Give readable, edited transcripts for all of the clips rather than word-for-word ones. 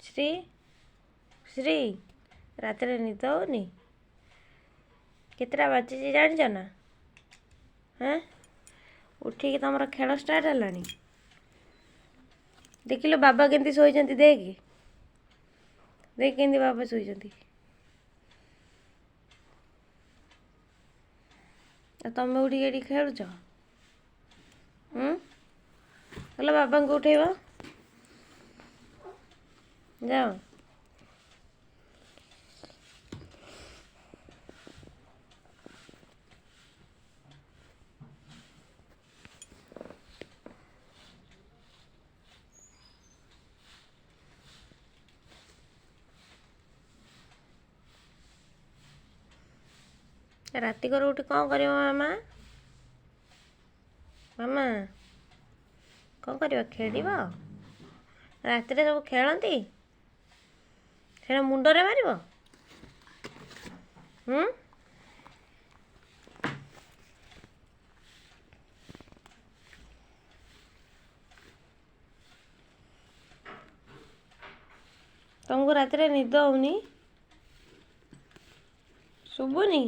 ଶ୍ରୀ, ଶ୍ରୀ, ରାତିରେ ନିଦ ହେଉନି? କେତେଟା ବାଜିଛି ଜାଣିଛ ନା? ହେଁ, ଉଠିକି ତମର ଖେଳ ଷ୍ଟାର୍ଟ ହେଲାଣି। ଦେଖିଲୁ ବାବା କେମିତି ଶୋଇଛନ୍ତି, ଦେଖ ଦେଖ କେମିତି ବାବା ଶୋଇଛନ୍ତି। ଆଉ ତମେ ଉଠିକି ଏଠି ଖେଳୁଛ? ହେଲେ ବାବାଙ୍କୁ ଉଠେଇବ ଯାଅ। ରାତିକରୁ ଉଠି କ'ଣ କରିବ ମାମା? ମାମା କ'ଣ କରିବ? ଖେଳିବ? ରାତିରେ ସବୁ ଖେଳନ୍ତି, ସେଇଟା ମୁଣ୍ଡରେ ମାରିବ? ତମକୁ ରାତିରେ ନିଦ ହଉନି? ଶୁଭୁନି?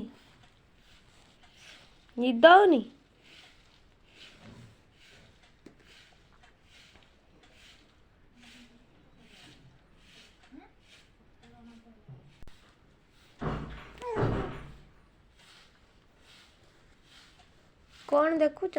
ନିଦ ହଉନି? କ'ଣ ଦେଖୁଛ?